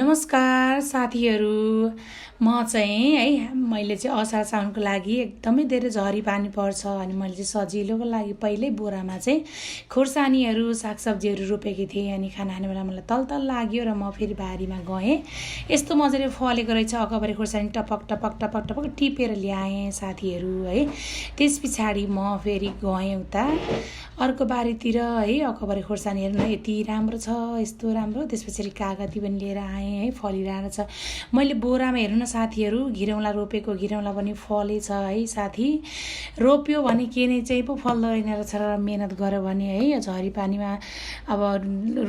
नमस्कार साथीहरू। म चाहिँ मैले चाहिँ असार साउनको लागि एकदमै धेरै झरी पानी पर्छ अनि मैले चाहिँ सजिलोको लागि पहिल्यै बोरामा चाहिँ खोर्सानीहरू सागसब्जीहरू रोपेकी थिएँ। अनि खाना खाने बेला मलाई तलतल लाग्यो र म फेरि बारीमा गएँ। यस्तो मजाले फलेको रहेछ अकबरे खोर्सानी, टपक टपक टपक टपक टिपेर ल्याएँ साथीहरू है। त्यस पछाडि म फेरि गएँ उता अर्को बारीतिर है। अकबरे खोर्सानी हेर्नु यति राम्रो छ, यस्तो राम्रो। त्यस पछाडि कागती पनि लिएर आएँ है, फलिरहेको छ। मैले बोरामा हेर्नु न साथीहरू, घिरौँला रोपेको घिरौँला पनि फलेछ है साथी। रोप्यो भने के नै चाहिँ पो फल्दो रहेन रहेछ र मेहनत गर्यो भने है। यो झरी पानीमा अब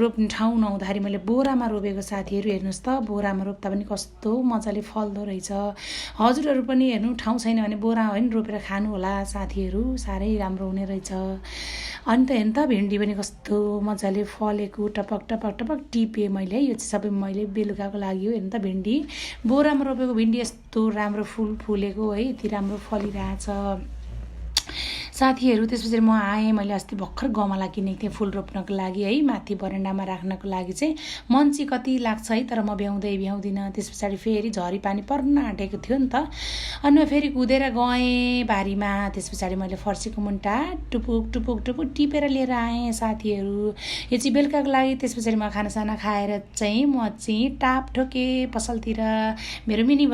रोप्ने ठाउँ नहुँदाखेरि मैले बोरामा रोपेको साथीहरू हेर्नुहोस् त, बोरामा रोप्दा पनि कस्तो मजाले फल्दो रहेछ। हजुरहरू पनि हेर्नु ठाउँ छैन भने बोरामा पनि रोपेर खानु होला साथीहरू, साह्रै राम्रो हुने रहेछ। अनि त हेर्नु त भिन्डी पनि कस्तो मजाले फलेको, टपक टपक टपक टिपेँ मैले। यो चाहिँ सबै मैले बेलुकाको लागि हो। हेर्नु त भिन्डी, बोरामा रोपेको भिन्डी यस्तो राम्रो फुल फुलेको है, यति राम्रो फलिरहेछ साथीहरू। त्यसपछि म आएँ, मैले अस्ति भर्खर गमला किनेको थिएँ फुल रोप्नको लागि है, माथि बरन्डामा राख्नको लागि चाहिँ। मन चाहिँ कति लाग्छ है, तर म भ्याउँदिनँ। त्यस पछाडि फेरि झरी पानी पर्न आँटेको थियो नि त। अनि म फेरि कुदेर गएँ बारीमा। त्यस पछाडि मैले फर्सीको मुन्टा टुपुक टुपुक टुपुक टिपेर लिएर आएँ साथीहरू। यो चाहिँ बेलुकाको लागि। त्यस पछाडि म खानासाना खाएर चाहिँ म चाहिँ टाप ठोकेँ पसलतिर। मेरो मिनी